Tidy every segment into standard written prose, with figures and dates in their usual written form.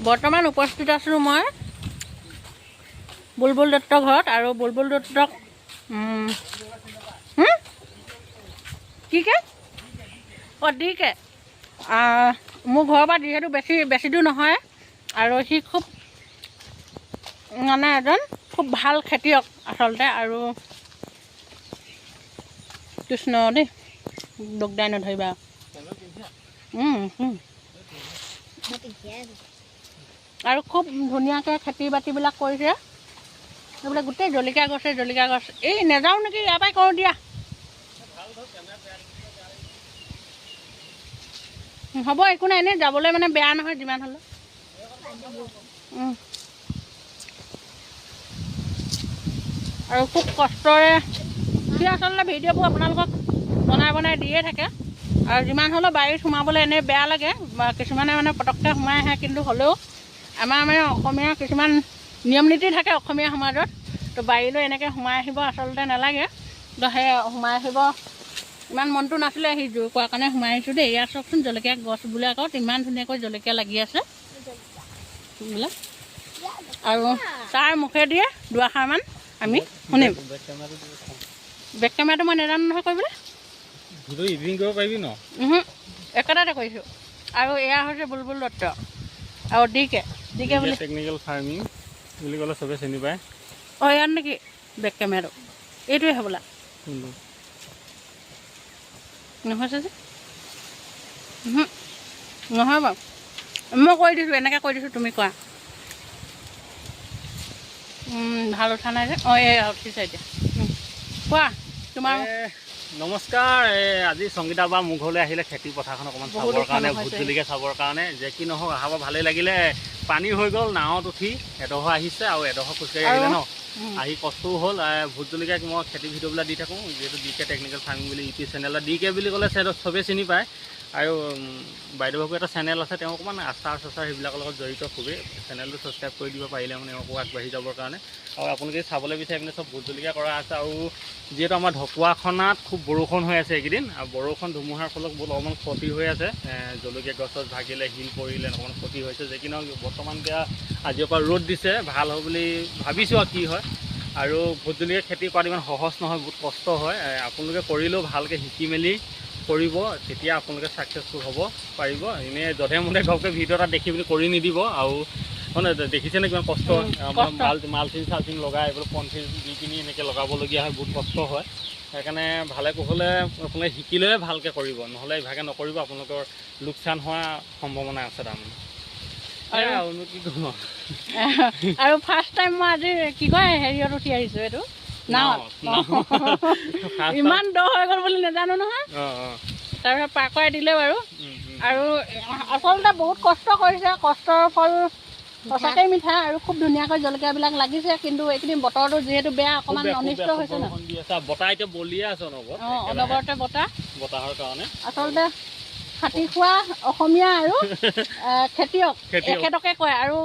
বৰ্তমান উপস্থিত আছোঁ মই বুলবুল দত্তৰ ঘৰত। আৰু বুলবুল দত্তক কি কে অঁ ডি কে মোৰ ঘৰৰ পৰা যিহেতু বেছি বেছি দূৰ নহয়, আৰু সি খুব মানে এজন খুব ভাল খেতিয়ক আচলতে। আৰু কৃষ্ণ দেই, দগদাই নধৰিবা। আৰু খুব ধুনীয়াকৈ খেতি বাতিবিলাক কৰিছে। এইবিলাক গোটেই জলকীয়া গছে জলকীয়া গছ। এই নেযাওঁ নেকি, ইয়াৰ পৰাই কৰোঁ দিয়া। হ'ব, একো নাই, এনেই যাবলৈ মানে বেয়া নহয় যিমান হ'লেও। আৰু খুব কষ্টৰে সি আচলতে ভিডিঅ'বোৰ আপোনালোকক বনাই বনাই দিয়ে থাকে। আৰু যিমান হ'লেও বাৰীত সোমাবলৈ এনেই বেয়া লাগে, কিছুমানে মানে পটককৈ সোমাই আহে, কিন্তু হ'লেও আমাৰ মানে অসমীয়া কিছুমান নিয়ম নীতি থাকে অসমীয়া সমাজত। তো বাৰীলৈ এনেকৈ সোমাই আহিব আচলতে নালাগে। তো সেই সোমাই আহিব ইমান মনটো নাছিলে, সি জোৰ কৰাৰ কাৰণে সোমাই আহিছোঁ দেই। ইয়াত চাওকচোন জলকীয়া গছবিলাকত ইমান ধুনীয়াকৈ জলকীয়া লাগি আছে এইবিলাক। আৰু তাৰ মুখেদিয়ে দুআষাৰমান আমি শুনিম। বেক কেমেৰাটো মই নাজানো নহয় কৰিবলৈ, একেটাতে কৰিছোঁ। আৰু এয়া হৈছে বুলবুল দত্ত আৰু ডি কে, ডি কে বুলি টেকনিকেল ফাৰ্মিং বুলি ক'লে চবে চিনি পায়। অঁ, ইয়াত নেকি বেক কেমেৰাটো? এইটোৱে হ'বলা নহৈছে যে, নহয় বাৰু, মই কৈ দিছোঁ, এনেকৈ কৈ দিছোঁ, তুমি কোৱা। ভাল উঠা নাই যে। অঁ, এই উঠিছে এতিয়া। কোৱা তোমাৰ। নমস্কাৰ, আজি সংগীতা বা মোৰ ঘৰলৈ আহিলে খেতি পথাৰখন অকণমান চাবৰ কাৰণে, ভোট জলকীয়া চাবৰ কাৰণে। যে কি নহওক, অহাৰ পৰা ভালেই লাগিলে। পানী হৈ গ'ল, নাৱত উঠি এডোখৰ আহিছে আৰু এডোখৰ খোজকাঢ়ি আহিলে ন, আহি কষ্টও হ'ল। ভোট জলকীয়াক মই খেতি ভিডিঅ'বিলাক দি থাকোঁ, যিহেতু ডি কে টেকনিকেল ফাৰ্মিং বুলি ইউটিউব চেনেল, ডি কে বুলি ক'লে চবেই চিনি পায়। আৰু বাইদেউ এটা চেনেল আছে, তেওঁ অকণমান আচাৰ চাচাৰ সেইবিলাকৰ লগত জড়িত খুবেই। চেনেলটো ছাবস্ক্ৰাইব কৰি দিব পাৰিলে মানে আকৌ আগবাঢ়ি যাবৰ কাৰণে। আৰু আপোনালোকে চাবলৈ বিচাৰি পিনে চব ভোট জলকীয়া কৰা আছে। আৰু যিহেতু আমাৰ ঢকুৱাখনাত খুব বৰষুণ হৈ আছে এইকেইদিন, আৰু বৰষুণ ধুমুহাৰ ফলত বহুত অকণমান ক্ষতি হৈ আছে। জলকীয়া গছত ভাগিলে, শিল পৰিলে, অকণমান ক্ষতি হৈছে। যে কি নহওক, বৰ্তমান এতিয়া আজিৰ পৰা ৰ'দ দিছে, ভাল হ'ব বুলি ভাবিছোঁ আৰু কি হয়। আৰু ভোট জলকীয়া খেতি কৰাটো ইমান সহজ নহয়, বহুত কষ্ট হয়। আপোনালোকে কৰিলেও ভালকৈ শিকি মেলি কৰিব, তেতিয়া আপোনালোকে ছাকচেছফুল হ'ব পাৰিব। এনেই যধে মধে ঘপকৈ ভিডিঅ' এটা দেখি পিনি কৰি নিদিব। আৰু মানে দেখিছেনে কিমান কষ্ট, মালচিং চালচিং লগাই এইবোৰ পনচিং দি পিনি এনেকৈ লগাবলগীয়া হয়, বহুত কষ্ট হয়। সেইকাৰণে ভালে কুশলে আপোনালোকে শিকিলেহে ভালকৈ কৰিব, নহ'লে ইভাগে নকৰিব, আপোনালোকৰ লোকচান হোৱাৰ সম্ভাৱনা আছে তাৰমানে। কি ক'ম আৰু ফাৰ্ষ্ট টাইম মই আজি কি কয় হেৰিয়ত উঠি আহিছোঁ, এইটো নাৱত। ইমান দ হৈ গ'ল বুলি নাজানো নহয়, তাৰপিছত পাৰ কৰাই দিলে বাৰু। আৰু আচলতে বহুত কষ্ট কৰিছে, কষ্টৰ ফল সঁচাকৈ মিঠা। আৰু খুব ধুনীয়াকৈ জলকীয়াবিলাক লাগিছে, কিন্তু এইকেইদিন বতৰটো যিহেতু বেয়া, অকণমান অনিষ্ট হৈছে ন। অঁ, অনবৰতে বতাহ, বতাহৰ কাৰণে আচলতে খাটি খোৱা অসমীয়া আৰু খেতিয়ক এখেতকে কয়। আৰু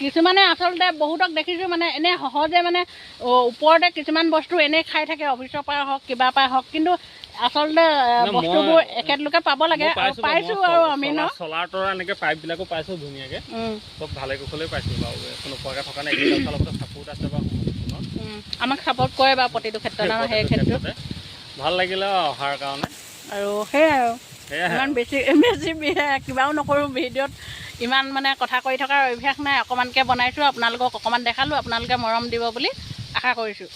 কিছুমানে আচলতে বহুতক দেখিছোঁ মানে এনেই সহজে মানে ওপৰতে কিছুমান বস্তু এনেই খাই থাকে, অফিচৰ পৰা হওক কিবা পৰা হওক, কিন্তু আচলতে বস্তুবোৰ এখেতলোকে পাব লাগে। পাইছোঁ আৰু আমি ন চলাৰ তৰা এনেকৈ পাইপবিলাকো পাইছোঁ ধুনীয়াকৈ, চব ভালে কুশলেই পাইছোঁ বাৰু, একো নোপোৱাকৈ থকা নাই। ছাপোৰ্ট আছে বাৰু, আমাক ছাপোৰ্ট কৰে বাৰু প্ৰতিটো ক্ষেত্ৰত, সেই ক্ষেত্ৰত ভাল লাগিলে অহাৰ কাৰণে। আৰু সেয়াই, আৰু ইমান বেছি বেছি কিবাও নকৰোঁ, ভিডিঅ'ত ইমান মানে কথা কৈ থকাৰ অভ্যাস নাই। অকণমানকৈ বনাইছোঁ, আপোনালোকক অকণমান দেখালোঁ, আপোনালোকে মৰম দিব বুলি আশা কৰিছোঁ।